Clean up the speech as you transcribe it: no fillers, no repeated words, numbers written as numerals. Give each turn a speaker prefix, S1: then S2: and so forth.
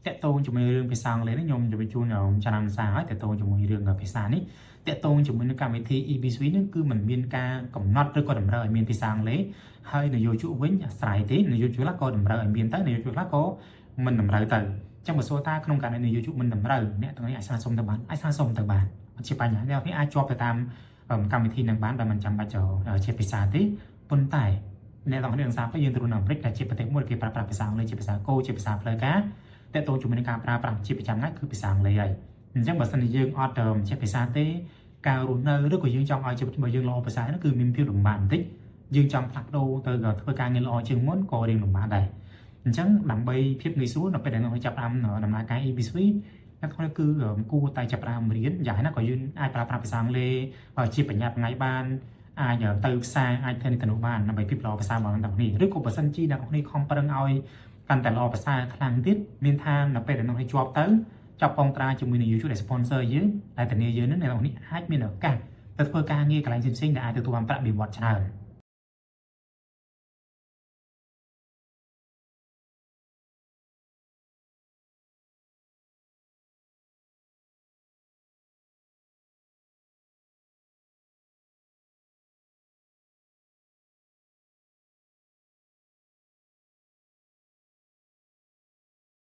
S1: ទាក់ទងជាមួយរឿងភាសាអង់គ្លេសនេះខ្ញុំជម្រាបជូនច្រើនសារហើយទាក់ទងជាមួយរឿងភាសានេះទាក់ទងជាមួយនឹងកម្មវិធី EB3 នេះគឺมันមានការកំណត់ឬក៏តម្រូវឲ្យមានភាសាអង់គ្លេសហើយនយោជកវិញអាស្រ័យទេនយោជកខ្លះក៏តម្រូវឲ្យមានទៅនយោជកខ្លះក៏មិនតម្រូវទៅចឹងបើសួរថាក្នុងករណីនយោជកមិនតម្រូវអ្នកទាំងនេះអាចស្នើសុំទៅបានអាចស្នើសុំទៅបានអត់ជាបញ្ហាអ្នកនេះអាចជាប់ទៅតាមកម្មវិធីនឹងបានដោយមិនចាំបាច់ជាភាសាទេប៉ុន្តែអ្នកទាំងនេះនឹងស្រាប់ទៅយើងទៅនៅអាមេរិកដែលជាប្រទេសមួយគេប្រើប្រាស់ភាសាអង់គ្លេសជាភាសាគោជាភាសាផ្លូវការទាក់ទងជាមួយនឹងការប្រើប្រាស់ជាប្រចាំថ្ងៃគឺភាសាអង់គ្លេសហើយអញ្ចឹងបើសិនជាយើងអត់ចេះភាសាទេការរស់នៅឬក៏យើងចង់ឲ្យជីវិតរបស់យើងល្អប្រសើរនោះគឺមានភាពលំបាកបន្តិចយើងចង់ផ្លាស់ប្ដូរទៅធ្វើការងារល្អជាងមុនក៏រៀងលំបាកដែរអញ្ចឹងដើម្បីភាពងាយស្រួលនៅពេលដែលអ្នកចាប់ផ្ដើមដំណើរការ EB3 អ្នកទាំងគឺគួរតែចាប់ផ្ដើមរៀនយ៉ាងណាក៏យើងអាចប្រើប្រាស់ភាសាអង់គ្លេសជាបញ្ញាថ្ងៃបានអាចទៅផ្សារអាចធ្វើនេះទៅនោះបានដើម្បីភាពល្អប្រសើររបស់អ្នកទាំងនេះឬក៏បើសិនជាអ្នកទាំងនេះខំប្រឹងឲ្យកាន់តែល្អប្រសើរខ្លាំងទៀតមានថានៅពេលដែលអ្នកនេះជាប់ទៅចាប់កងត្រាជាមួយនឹង YouTube ដែល sponsor យើងដែលធានាយើងនឹងអ្នកទាំងនេះអាចមានឱកាសទៅធ្វើការងារកន្លែងផ្សេងៗដែលអាចទទួលបានប្រាក់បៀវត្សច្រើន។